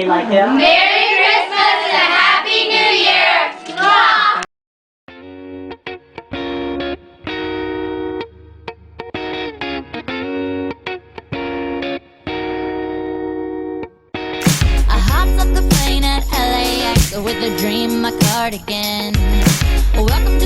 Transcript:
Merry Christmas and a Happy New Year! I hopped off the plane at L A X with a dream in my cardigan. Welcome